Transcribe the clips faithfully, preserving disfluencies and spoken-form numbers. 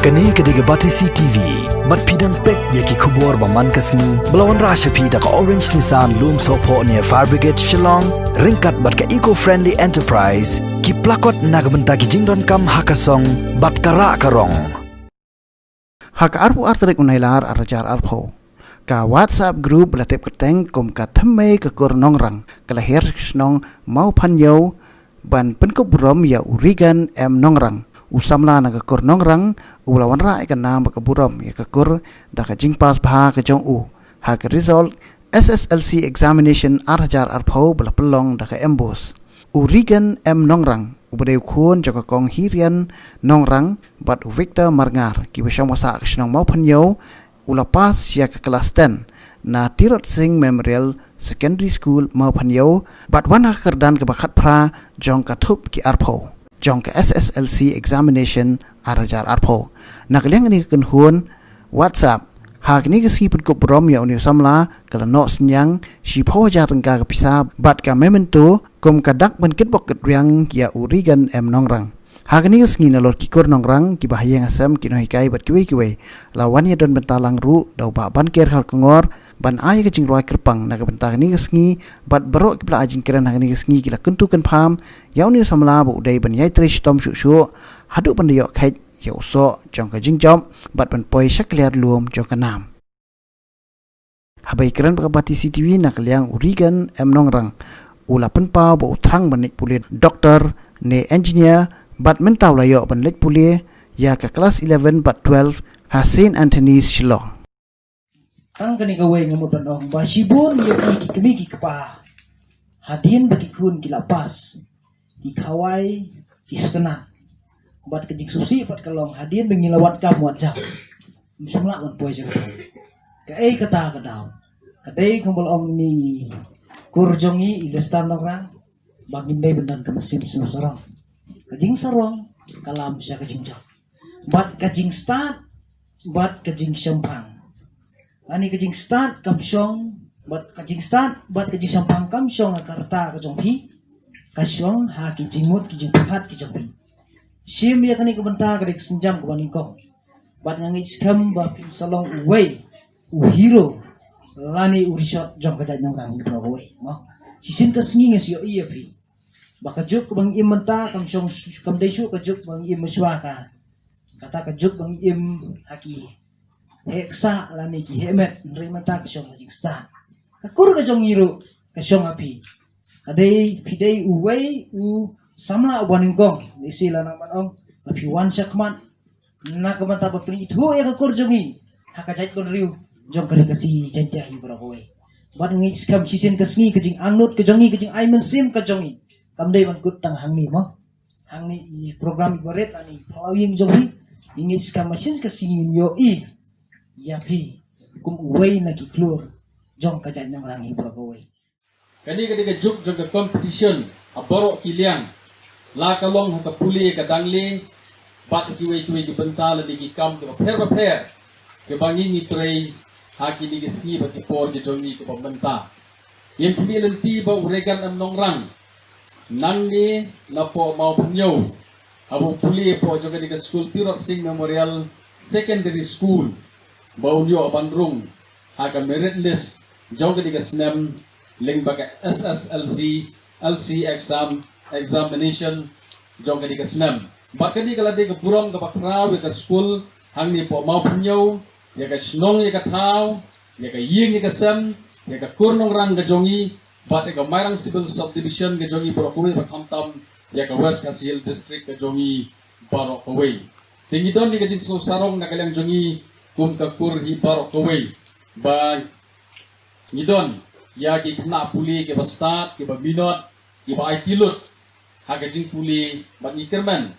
Kane ka dei ka Batesi T V. Bad phi dang peit ïa ki khubor ba man ka sngi ba la wanrah sha phi da ka Orange Nissan Lumsohphoh near Fire Brigade Shillong, ryngkat bad ka Eco Friendly Enterprise, ki plakot na ka bynta ki jingdonkam ha ka song bad ka rah ka rong. Ha ka arphew ar tarik u Nailar ar hajar arphew, ka WhatsApp group ba la tip kyrteng kum ka Thymmei ka Kur Nongrang ka la hiar sha ka shnong Mawphanñiew ban pynkup burom ïa u Regan M Nongrang, u samla na ka Kur Nongrang, u la wanrah ïa ka nam bad ka burom ïa ka kur da ka jingpass bha ka jong u ha ka result S S L C examination ar hajar arphew ba la pynlong da ka MBOSE. U Regan M Nongrang, u ba dei u khun jong ka Kong Hirian Nongrang bad u Victor Marngar, ki ba shong ba sah ka shnong Mawphanñiew, u la pass ïa ka klas ten na Tirot Sing Memorial Secondary School Mawphanñiew bad wan ha ka kyrdan kaba khatphra jong ka thup ki arphew jong ka S S L C examination ar hajar arphew. Na ka liang kane ka kynhun WhatsApp, ha kane ka sngi pynkup burom ïa une u samla ka la noh synñiang shiphew hajar tyngka ka pisa bad ka memento kum ka dak ban kitbok kitrwiang ïa u Regan M Nongrang. Ha kane ka sngi nalor ki kur nongrang, kiba ha ïing ha sem, ki nonghikai bad kiwei kiwei, la wan ïa don bynta lang ruh da u Bah Banker Kharkongor ban ai ïa ka jingrwai kyrpang na ka bynta kane ka sngi, bad baroh kiba la ai jingkren ha kane ka sngi ki la kyntu kynpham ïa une u samla ba u dei ban ïai trei shitom shuh shuh haduh ban da ïoh kheit ïa u soh jong ka jingjop bad ban poi sha ka liar lum jong ka nam. Haba ïakren bad ka Batesi T V na ka liang u Regan M Nongrang, u la pynpaw ba u thrang ban leit pule doktor ne engineer bad mynta u la ïoh ban leit pule ïa ka klas eleven bad twelve ha Saint Anthony's Shillong. Tang kane kawei nga mut ban ong ba shibun ïa ki, ki kmie ki kpa, hadien ba ki khun ki la pass, ki khawai, ki sngewtynnat. Bad ka jingsngewsih pat ka long hadien ba ngi la wad kam wad jam, ym shym lah ban poi sha ka daw. Kaei kata ka daw? Ka dei kumba la ong ine i kur jong ngi, i Lester Nongrang, ba ngim dei ban don ka mynsiem sngewsarong. Ka jingsarong ka lam sha ka jingjop bad ka jingstad bad ka jingshemphang. Lane ka jingstad kam shong, bad ka jingstad bad ka jingshemphang kam shong ha ka rta ka jong phi, ka shong ha ki jingmut ki jingpyrkhat ki jong phi. Shim ïa kane ka bynta ka dei ka sienjam kaba nyngkong. Bad nga ngeit skhem ba phin sa long uwei u hero lane u rishot jong ka jaitnam ngi baroh kawei, mo. Shisien ka sngi nga shu ïohi ïa phi ba ka juk ba ngi im mynta kam shong, kam dei shuh ka juk ba ngi im mynshuwa, ka kata ka juk ba ngi im ha ki heh ksah lane ki heh met, hynrei mynta ka shong ha jingstad. Ka kur ka jong ngi ruh ka shong ha phi. Ka dei, phi dei uwei u samla uba nyngkong, lehse la nang ban ong, la phi wan shakhmat na ka bynta ba pynithuh ïa ka kur jong ngi ha ka jaitbynriew jong ka Ri Khasi Jaiñtia hi baroh kawei. Bad ngi skhem shisien ka sngi ka jingangnud ka jong ngi, ka jingai mynsiem ka jong ngi, kam dei ban kut tang hangne, mo. Hangne i program iba rit lane i phyllaw ïing jong phi, ngi ngeit skhem ba shisien ka sngi ngin ïohi ïa phi kum uwei na ki khlur jong ka jaitnam ngi baroh kawei. Kane ka dei ka juk jong ka competition ha baroh ki liang, la ka long ha ka pule ka dangle bad kiwei kiwei ki bynta lane ki kam kiba pher bapher kiba ngi ngi trei ha kine ki sngi bad ki por ki jong ngi kiba mynta. Ïa kine lynti ba u Regan M Nongrang nangne napoh Mawphanñiew, haba u pule hapoh jong kane ka skul Tirot Sing Memorial Secondary School, ba un ïoh ban rung ha ka merit list jong kane ka snem lyngba ka S S L C, L C exam, examination jong kane ka snem. Bad kane ka la dei ka burom kaba khraw ïa ka skul hangne hapoh Mawphanñiew, ïa ka shnong ïa ka thaw, ïa ka ïing ïa ka sem, ïa ka kur nongrang ka jong ngi, bad ïa ka Mairang Civil Subdivision ka jong ngi baroh kawei, bad khamtam ïa ka West Khasi Hills District ka jong ngi baroh kawei. Te ngi don ïa ka jingsngewsarong na ka liang jong ngi kum ka kur hi baroh kawei, ba ngi don ïa ki khynnah pule kiba stad, kiba minot, kiba aiti lut ha ka jingpule, bad ngi kyrmen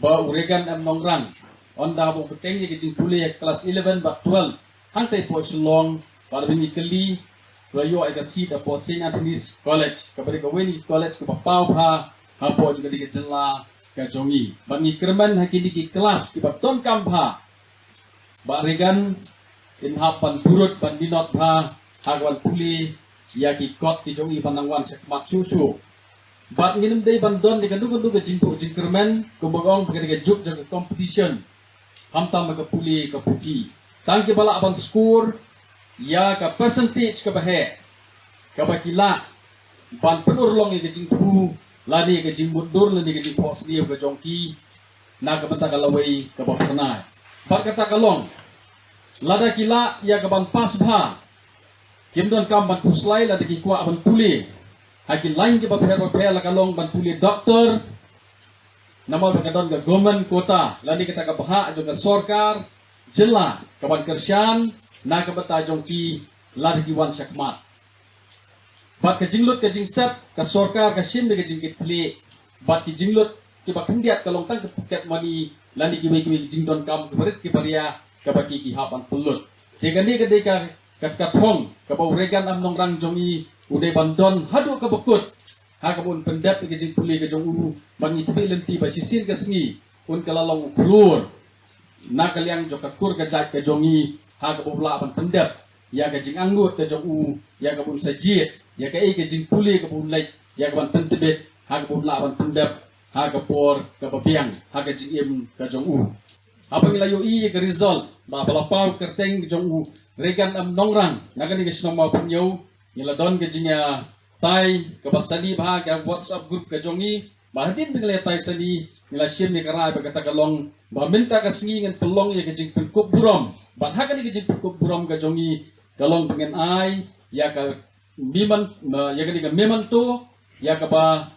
ba u Regan M Nongrang, ynda ba u bteng ïa ka jingpule ha klas eleven bad twelve hangtei hapoh Shillong, bad ba ngi kylli, u la ïoh ïa ka seat hapoh Saint Anthony's College, kaba dei kawei na ki college kaba paw bha hapoh jong kane ka jylla ka jong ngi. Bad ngi kyrmen ha kine ki klas kiba donkam bha, Bah Regan, yn hap ban burom, ban minot bha ha ka ban pule ïa ki kot ki jong i ban nang wan shakhmat shuh shuh. Bad ngim dei ban don ïa kano kano ka jingduh jingkyrmen, kumba nga ong ba ka dei ka juk jong ka competition. Khamtam ka pule ka puthi. Tang kiba lah ban score ïa ka percentage kaba heh, kaba ki lah ban pynurlong ïa ka jingthmu lane ka jingmutdur lane ka jingphohsniew ka jong ki na ka bynta ka lawei kaba phyrnai. Bad kata ka long, lada ki lah ïa ka ban pass bha, kim donkam ban khuslai lada ki kwah ban pule ha ki lain kiba pher bapher, la ka long ban pule doktor, namar ba ka don ka government quota lane kata ka bhah jong ka sorkar jylla ka ban kyrshan na ka bynta jong ki lada ki wan shakhmat. Bad ka jinglut ka jingset, ka sorkar ka shim da ka jingkitkhlieh, bad ki jinglut kiba khyndiat ka long tang ka pocket money lane kiwei kiwei ki jingdonkam kiba rit kiba ria kaba ki ki hap ban pynlut. Te kane ka dei ka, ka, ka thong kaba u Reagan M Nongrang jong ngi u dei ban don haduh kaba kut, ha kaba un pyndep ïa ka jingpule ka jong u. Bad ngi tip lynti ba shisien ka sngi un kylla long u khlur na ka liang jong ka kur ka jait ka jong ngi, ha kaba u lah ban pyndep ïa ka jingangnud ka jong u, ïa kaba un sa jied ïa kaei ka jingpule kaba un leit, ïa ka ban pyntbit ha kaba un lah ban pyndep ha ka por kaba biang ha ka jingim ka jong u. Haba ngi la ïohi ïa ka result ba, ba la paw kyrteng ka jong u Reagan M Nongrang na kane ka shnong Mawphanñiew, ngi la don ka jingïatai kaba sani bha ha ka WhatsApp group ka jong ngi. Bad hadien ba ngi la ïatai sani, ngi la shim ïa ka rai ba kata ka long ba mynta ka sngi ngin pynlong ïa ka jingpynkup burom. Bad ha kane ka jingpynkup burom ka jong ngi ka long ba ngin ai ïa ka memen-, ïa kane ka memento, ïa kaba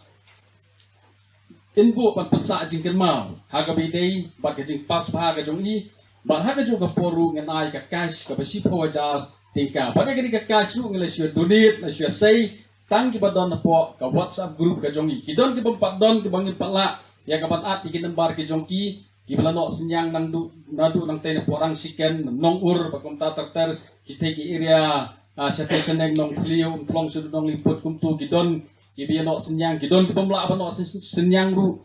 yn buh ban pynsah jingkynmaw ha kaba ïadei bad ka jingpass bha ka jong i. Bad ha kajuh ka por ruh ngin ai ka cash kaba shiphew hajar tyngka. Bad ïa kane ka cash ruh ngi la shu donate, la shu sei tang kiba don hapoh ka WhatsApp group ka jong i. Ki don ki bym pat don, kiba ngim pat lah ïa ka ban add ïa ki number ki jong ki, kiba la noh synñiang naduh, naduh nangtei na Porang Shiken, Nongur, ba kumta ter ter, ki tei ki area, ah, shatei shaneng Nongthliew, Umtlong, sha Nongliput, kumtu ki don kiba ïa noh synñiang, ki don ki bym lah ban noh syn-, synñiang ruh.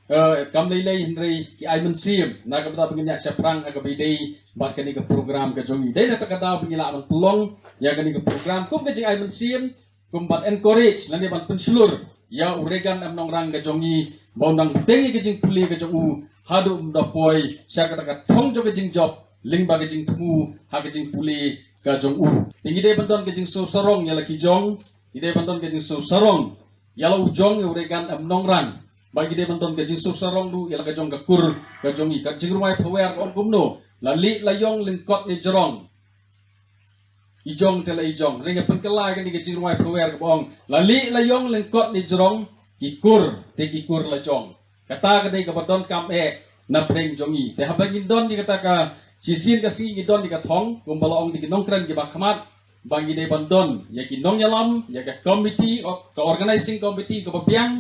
Eh, kam lei lei hynrei ki ai mynsiem na ka bynta ba ngin ïa shaphrang ha kaba ïadei bad kane ka program ka jong i. Dei na kata ka daw ba ngi lah ban pynlong ïa kane ka program kum ka jingai mynsiem, kum ban encourage lane ban pynshlur ïa u Reagan M Nongrang ka jong i ba un nang bteng ïa ka jingpule ka jong u haduh ba un da poi sha kata ka thong jong ka jingjop lyngba ka jingthmu ha ka jingpule ka jong u. Te ngi dei ban don ka jingsngew sarong ïa la ki jong, ngi dei ban don ka jingsngew sarong ïa la u jong, ïa u Reagan M Nongrang. Bad ngi dei ban don ka jingsngew sarong ruh ïa la ka jong ka kur ka jong i. Ka jingrwai phawer ka ong kumno: La lieh la ïong lyngkot ne jrong, i jong te la i jong. Hynrei nga pynkylla ïa kane ka jingrwai phawer kaba ong: La lieh la ïong lyngkot ne jrong, ki kur te ki kur la jong. Kata ka dei kaba donkam eh na pdeng jong i. Te haba ngin don ïa kata ka, shisien ka sngi ngi don ïa ka thong, kumba la ong da ki nongkren kiba khmat, ba ngi dei ban don ïa ki nongïalam, ïa ka committee, o-, ka organizing committee kaba biang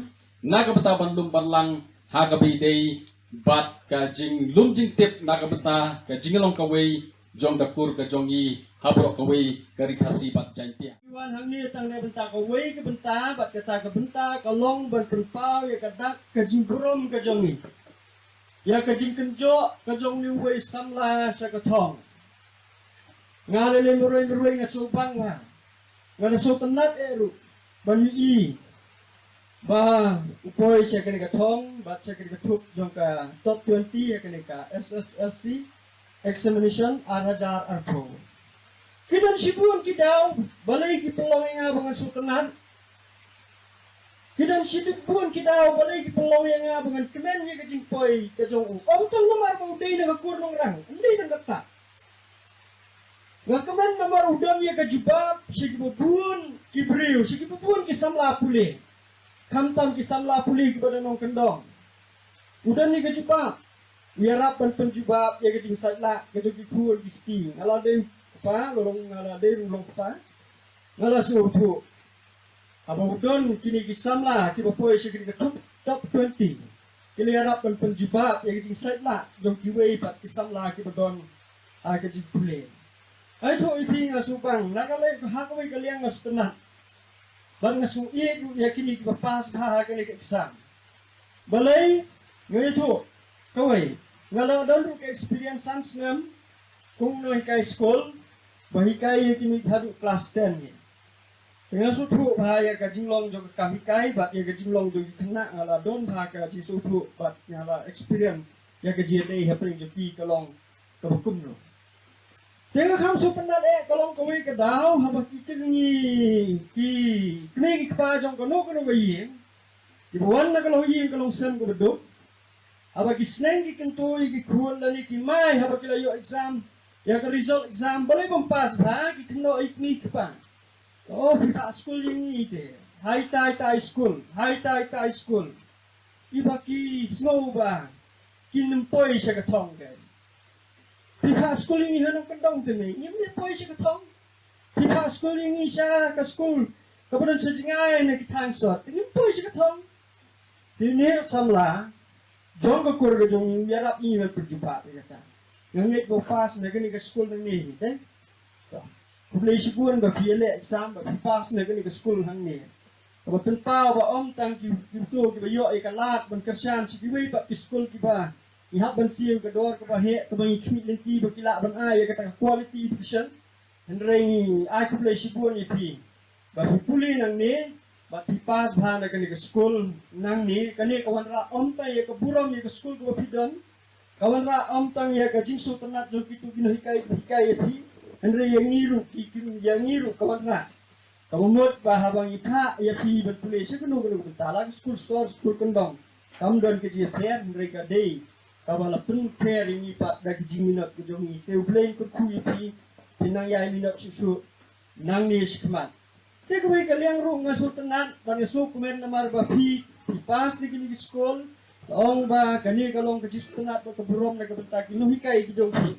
na ka bynta ban lum ban lang ha kaba ïadei bad ka jinglum jingtip na ka bynta ka jinglong kawei jong ka kur ka jong i ha baroh kawei ka Ri Khasi bad Jaintia. Ngi wan hangne tang na bynta kawei ka bynta, bad kata ka bynta ka long ban pynpaw ïa ka dak ka jingburom ka jong i, ïa ka jingkynjoh ka jong i uwei samla sha ka thong. Nga lei lei marwei marwei nga sngewbang, nga, nga da sngewtynnat eh ruh ban ïohi ba u poi sha kane ka thong bad sha kane ka thup jong ka top twenty ha kane ka S S L C examination ar hajar arphew. Ki don shibun ki daw balei ki pynlong ïa nga ba ngan sngewtynnat. Ki don shibun ki daw balei ki pynlong ïa nga ba ngan kmen ïa ka jingpoi ka jong u. Ym tang namar ba u dei na ka kur Nongrang, ym dei tang katta. Nga kmen namar u don ïa ka jubab sha kiba bun ki briew, sha kiba bun ki samla pule. Khamtam ki samla pule kiba don nongkyndong. U don ïa ka jubab. U ïarap ban pynjubab ïa ka jingsait lah ka jong ki khun ki kti. Nga la dei u kpa, la long, nga la dei ruh u long kpa. Nga la sngewthuh. Haba u don kine ki samla kiba poi sha kine ki top, top twenty, ki la ïarap ban pynjubab ïa ki jingsait lah jong kiwei pat ki samla kiba don, ah, ka jingpule. Ai to i phi nga sngewbang, na ka lei ha kawei ka liang nga sngewtynnat. Bad nga sngewieit ruh ïa kine kiba pass bha ha kane ka exam. Balei? Nga ïathuh, kawei, nga la don ruh ka experience san snem kum u nonghikai skul ba hikai ïa kine haduh class ten hi. Te nga sngewthuh bha ïa ka jinglong jong ka kam hikai bad ïa ka jinglong jong ki khynnah, nga la don bha ka jingsngewthuh bad nga la experience ïa ka jingïadei hapdeng jong ki ka long kaba kumno. Te nga kham sngewtynnat eh ka long kawei ka daw haba ki kynni ki kmie ki kpa jong kano kano ka ïing kiba wan na ka long ïing ka long sem kaba duk, haba ki sneng ki kyntu ïa ki khun lane ki mai haba ki la ïoh exam, ïa ka result exam, balei bym pass bha, ki kynnoh ïa ki kmie ki kpa. Oh, phi phah skul ïa ngi te. Hai tai tai skul, hai tai tai skul. Iba ki sngew ba kin ym poi sha ka thong ka. Phi phah skul ïa ngi ha nongkyndong te me, ngim leh poi sha ka thong. Phi phah skul ïa ngi sha ka skul kaba don sha jngai na ki thaiñ sot, ngim poi sha ka thong. Te une u samla jong ka kur ka jong ngi u ïarap ïa ngi ban pynjubab ïa kata. Nga ngeit ba u pass na kane ka skul nangne hi te. To. Khublei shibun ba phi ïaleh exam ba phi pass na kane ka skul hangne. Kaba pynpaw ba ym tang ki, ki to kiba ïoh ïa ka lad ban kyrshan sha kiwei pat ki skul kiba ngi hap ban siew ka dor kaba heh kaba ngi khmih lynti ba ki lah ban ai ïa kata ka quality education. Hynrei ngi ai khublei shibun ïa phi ba phi pule nangne bad phi pass bha na kane ka skul nangne. Kane ka wanrah ym tang ïa ka burom ïa ka skul kaba phi don, ka wanrah ym tang ïa ka jingsngewtynnat jong kito ki nonghikai ba hikai ïa phi, hynrei ïa ngi ruh ki, ki, ïa ngi ruh ka wanrah. Kaba mut ba haba ngi phah ïa phi ban pule sha kano kano ka bynta, la ka skul sor, skul kyndong, kam don ka jingïapher, hynrei ka dei kaba la pynpher ïa ngi pat da ka jingminot ka jong ngi. Te U Blei un kyrkhu ïa phi, phin nang ïai minot shuh shuh nangne shakhmat. Te kawei ka liang ruh nga sngewtynnat bad nga sngewkmen namar ba phi, phi pass na kine ki skul. Nga ong ba kane ka long ka jingsngewtynnat bad ka burom na ka bynta ki nonghikai ki jong phi.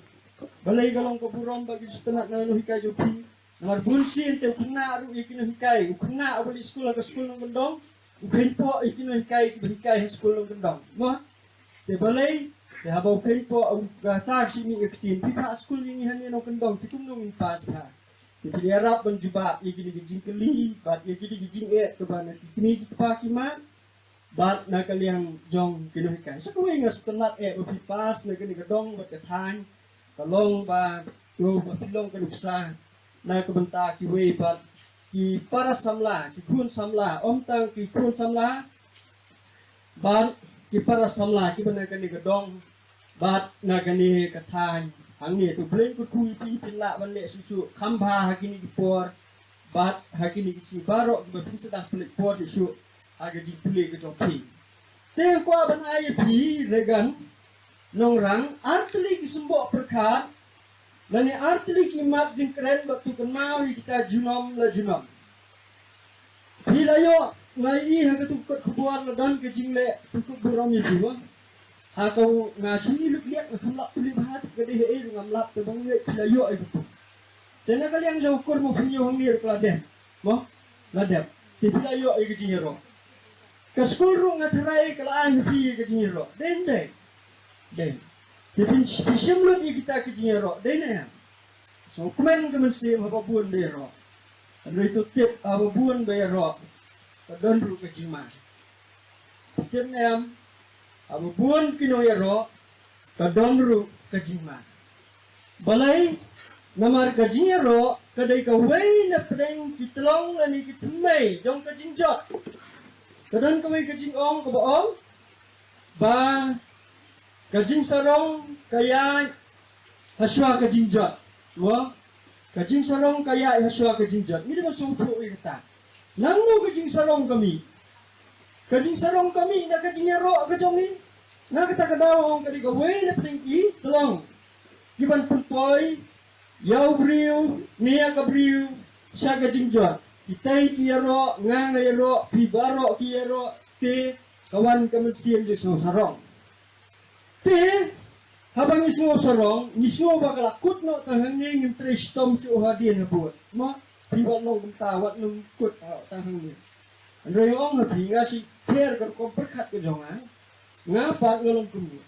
Balei ka long ka burom bad ka jingsngewtynnat na nonghikai jong phi? Namar bun sien te u khynnah ruh ïa ki nonghikai, u khynnah uba leit skul ha ka skul nongkyndong, u kheiñpoh ïa ki nonghikai kiba hikai ha skul nongkyndong. Mo? Te balei? Te haba u kheiñpoh, u kata ka shim ïa ka ktien, phi phah skul ïa ngi hangne nongkyndong, te kumno ngin pass bha? Te phi ïarap ban jubab ïa kine ki jingkylli bad ïa kine ki jingeh kaba na ki kmie ki kpa ki mad bad na ka liang jong ki nonghikai. Sa kawei nga sngewtynnat eh ba phi pass na kane ka dong bad ka thaiñ, ka long ba, to ba phi long ka nuksa na ka bynta kiwei pat ki para samla, ki khun samla, ym tang ki khun samla bad ki para samla kiba na kane ka dong bad na kane ka thaiñ hangne. To U Blei un kyrkhu ïa phi, phin lah ban leh shuh shuh kham bha ha kine ki por bad ha kine ki sngi baroh kiba phin sdang pynleit por shuh shuh ha ka jingpule ka jong phi. Te nga kwah ban ai ïa phi Regan Nongrang ar tylli ki symboh pyrkhat lane ar tylli ki mat jingkren bad to kynmaw ïa kita junom la junom. Phi la ïoh, nga ïohi ha katu ka kot khubor la don ka jingleh, tu ka burom ïa phi ba ha ka, nga shu ïohi lut liat, nga kham lap pule bha ka dei haei ruh ngam lap, te ba nga ngeit phi la ïoh ïa katu. Te na ka liang jong ka kur mo phi ïoh hangne ruh ka la dep. Mo? La dep. Te phi la ïoh ïa ka jingïaroh. Ka skul ruh nga tharai ka la ai ha phi ïa ka jingïaroh. Dei, dei. Dei. Te phin, phi shim lut ïa kita ki jingïaroh. Dei ne em? Sngewkmen ka mynsiem haba bun ba ïaroh. Hynrei to tip haba bun ba ïaroh ka don ruh ka jingma. Tip ne em? Haba bun ki nongïaroh ka don ruh ka jingma. Balei? Namar ka jingïaroh ka dei kawei na pdeng ki tlong lane ki thymmei jong ka jingjot. Ka don kawei ka jingong kaba ong ba ka jingsarong ka ïaid hashwa ka jingjot. Mo? Ka jingsarong ka ïaid hashwa ka jingjot. Ngi dei ban sngewthuh ïa kata. Nangno ka jingsarong ka mih? Ka jingsarong ka mih na ka jingïaroh ka jong ngi. Na kata ka daw ong ka dei kawei na pdeng ki tlong kiban pynpoi ïa u briew ne ïa ka briew sha ka jingjot. Kita ki ïaroh, nga nga ïaroh, phi baroh ki ïaroh, te ka wan ka mynsiem jingsngewsarong. Te haba ngi sngewsarong, ngi sngew ba ka la kut noh tang hangne, ngim trei shitom shuh hadien habud. Mo, phi ba long kumta, wat nym kut, ah, tang hangne. Hynrei ong ha phi, nga shu pher ka rukom pyrkhat ka jong nga. Nga pat nga long kumne.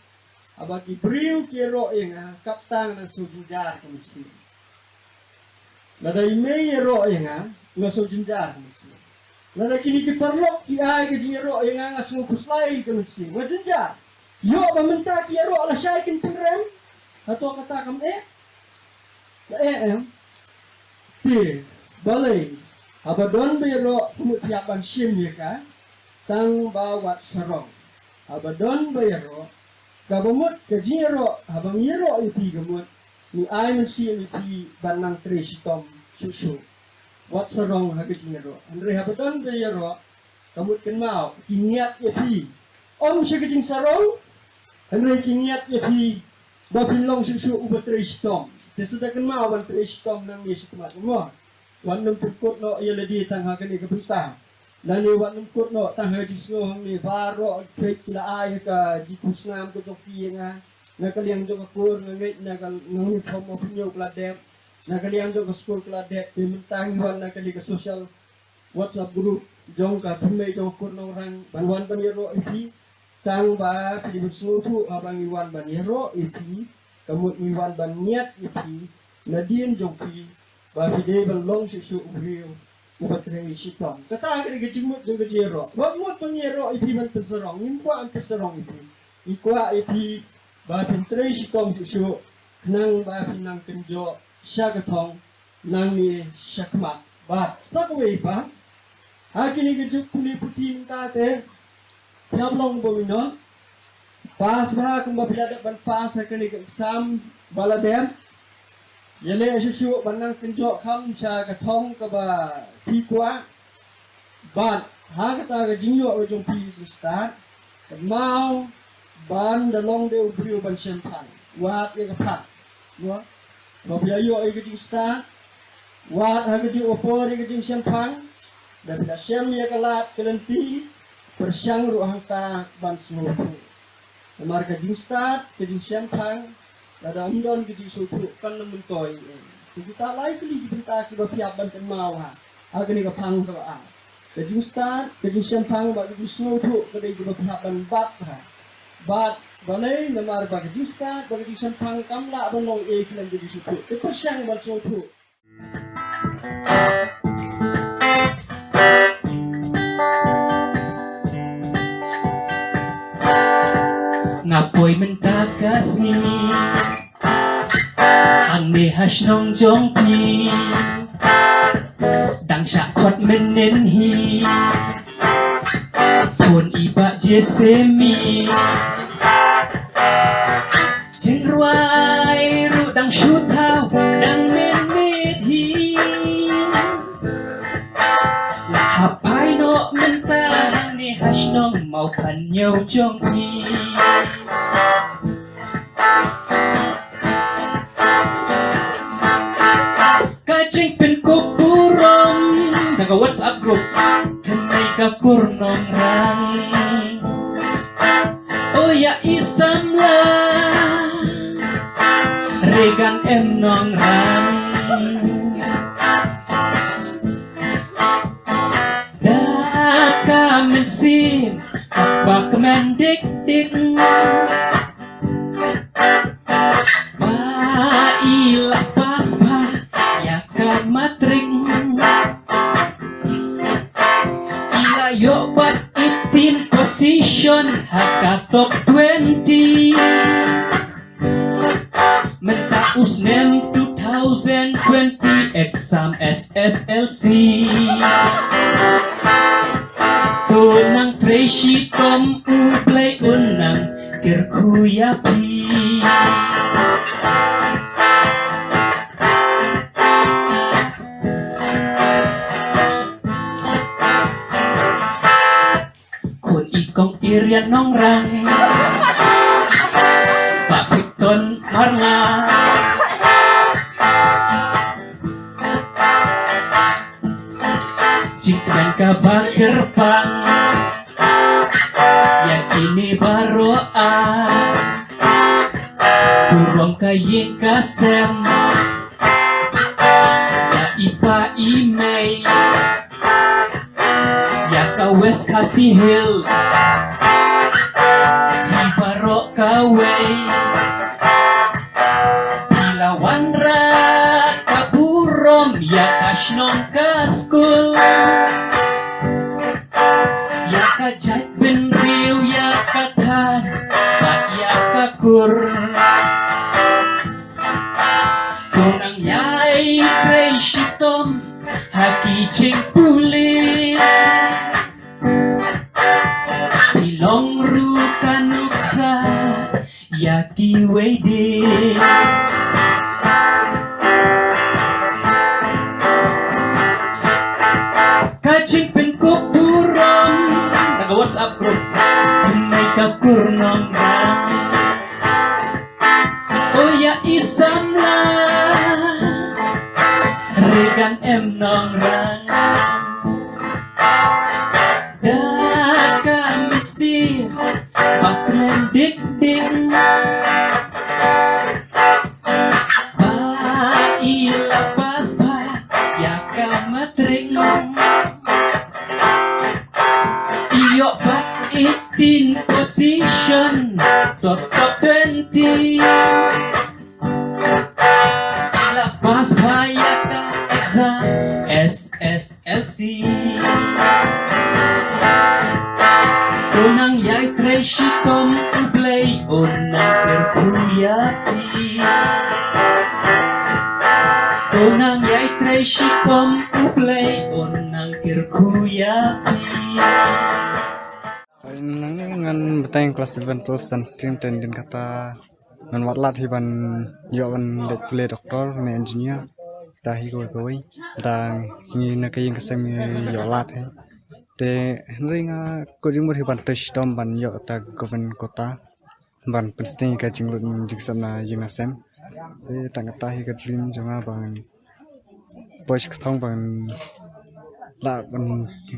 Haba ki briew ki ïaroh ïa nga, kata nga sngewjynjar ka mynsiem. Lada i mei ïaroh ïa nga, nga sngewjynjar ka mynsiem. Lada kine ki paralok ki ai ka jingïaroh ïa nga, nga sngewkhuslai ka mynsiem, nga jynjar. Ïoh ba mynta ki ïaroh lashai kin pynrem. Hato kata kam eh? Ka eh, em? Te balei? Haba don ba ïaroh, kumno phi hap ban shim ïa ka? Tang ba wat sarong. Haba don ba ïaroh, Kaba mut ka jingïaroh, haba ngi ïaroh ïa phi ka mut ngi ai mynsiem ïa phi ban nang trei shitom shuh shuh. Wat sarong ha ka jingïaroh. Hynrei haba don ba ïaroh, ka mut kynmaw, ki ngiat ïa phi. Ym sha ka jingsarong, hynrei ki ngiat ïa phi ba phin long shuh shuh uba trei shitom. Te sa da kynmaw ban trei shitom nangne shakhmat mo. Wat nym pynkut noh ïa lade tang ha kane ka bynta. Lane wat nym kut noh tang ha ka jingsngew hangne, baroh peit ki la ai ha ka jingpynsngew ka jong ki ïa nga. Na ka liang jong ka kur nga ngeit na ka, nga ngeit pom ma pynïoh ka la dep. Na ka liang jong ka skul ka la dep, te mynta ngi wan na kane ka social WhatsApp group jong ka thymmei jong ka kur Nongrang ban wan ban ïaroh ïa phi. Tang ba phi dei ban sngewthuh, haba ngi wan ban ïaroh ïa phi, ka mut ngi wan ban ngiat ïa phi nadien jong phi, ba phi dei ban long shuh shuh u briew uba trei shitom. Kata ka dei ka jingmut jong ka jingïaroh. Wat mut ban ïaroh ïa phi ban pynsarong, ngim kwah ban pynsarong ïa phi. Ngi kwah ïa phi ba phin trei shitom shuh shuh, khnang ba phin nang kynjoh sha ka thong nangne shakhmat. Bad sa kawei pat, ha kine ki juk pule puthi mynta te, phi hap long bym ïoh pass bha, kumba phi la dep ban pass ha kane ka exam ba la dep. Ïaleh shuh shuh ban nang kynjoh kham sha ka thong kaba phi kwah. Bad ha kata ka jingïoh ka jong phi jingstad, kynmaw ban da long de u briew ban shemphang. Wad ïa ka phang. Mo? Ba phi la ïoh ïa ka jingstad, wad ha kajuh ka por ïa ka jingshemphang. Da phi la shem ïa ka lad ka lynti, pyrshang ruh hangta ban sngewthuh. Namar ka jingstad, ka jingshemphang, lada ym don ka jingsngewthuh, kan ym myntoi. Te kita lai tylli ki bynta kiba phi hap ban kynmaw ha, ha kane ka phang kaba ar. Ka jingstad, ka jingshemphang bad ka jingsngewthuh ka dei kiba phi hap ban bat ha. Bad balei? Namar ba ka jingstad bad ka jingshemphang kam lah ban long ei khlem ka jingsngewthuh. Te pyrshang ban sngewthuh. Nga poi mynta ka sngi hangne ha shnong jong phi, dang shah khot mynnin hi. Phone i Bah Jesemi, jingrwai ruh dang shu thaw, dang mynmiet hi. La hap phai noh mynta hangne ha shnong Mawphanñiew jong phi. Ka jingpynkup burom da ka WhatsApp group, thymmei ka kur Nongrang. O ïa i samla Regan M Nongrang. Da ka mynsiem kaba kmen dik dik, ba i la pass bha ïa ka matrik. I la ïoh pat eighteen position ha ka top twenty. Mynta u snem two thousand twenty exam S S L C. To nang trei shitom, U Blei un nang kyrkhu ïa phi. Khun i kong Irian Nongrang, Bah Victon Marla. Jingkmen kaba kyrpang ïa kine baroh ar. Burom ka ïing ka sem ïa i pa i mei, ïa ka West Khasi Hills, hi baroh kawei. Phi la wanrah ka burom ïa ka shnong ka skul, ïa ka jaitbynriew, ïa ka thaiñ bad ïa ka kur. To nang ïai trei shitom ha ki jingpule. Phi long ruh ka nuksa Lady. Ka jingpynkup burom na ka WhatsApp group. Kane ka kur nongrang. O ïa i samla, re kan em nongrang. Da ka misi ba kren dik dik. Ba i la pas ba ïa ka matring. I ïoh ba eighteen position, top, top twenty. I la pas ba ïa ka exam S S L C. To nang ïai trei shitom U Blei un nang kyrkhu ïa phi. To nang ïai trei shitom U Blei un nang kyrkhu ïa phi. Nang ngan bteng class eleven, twelve science stream, ten din kata ngan wad lad hi ban ïoh ban leit pule doctor ne engineer. Ta hi kawei kawei. Ta ngi na ka ïing ka sem ngi ïoh lad hi. Te hynrei nga kwah jingmut hi ban trei shitom ban ïoh ta government quota. Ban pynsting ka jinglut jingsem na ïing na sem. Te tang kata hi ka dream jong nga ban poi sha ka thong ban lah ban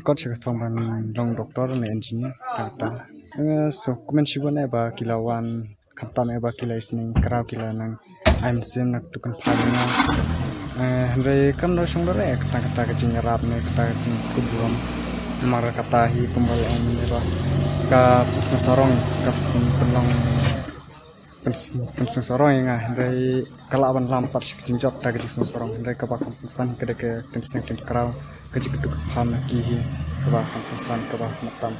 kot sha ka thong ban long doctor ne engineer. Tang kata. Eh, so kumne shibun eh ba ki la wan khamtam eh ba ki la isning kraw ki la nang ai mynsiem na tu kan pha jong nga. Eh, hynrei kam da shong da re kata kata ka jingïarap ne kata ka jingkup burom. Namar kata hi kumba la ong eh ba ka pynsngew sarong ka pynlong pyns-, pynsngew sarong ïa nga hynrei ka lah ban lam pat sha ka jingjop ta ka jingsngew sarong hynrei kaba kham kongsan hi ka dei ka ktien seng ktien kraw ka jingkyntu kyrpang na ki hi kaba kham kongsan kaba kham tam.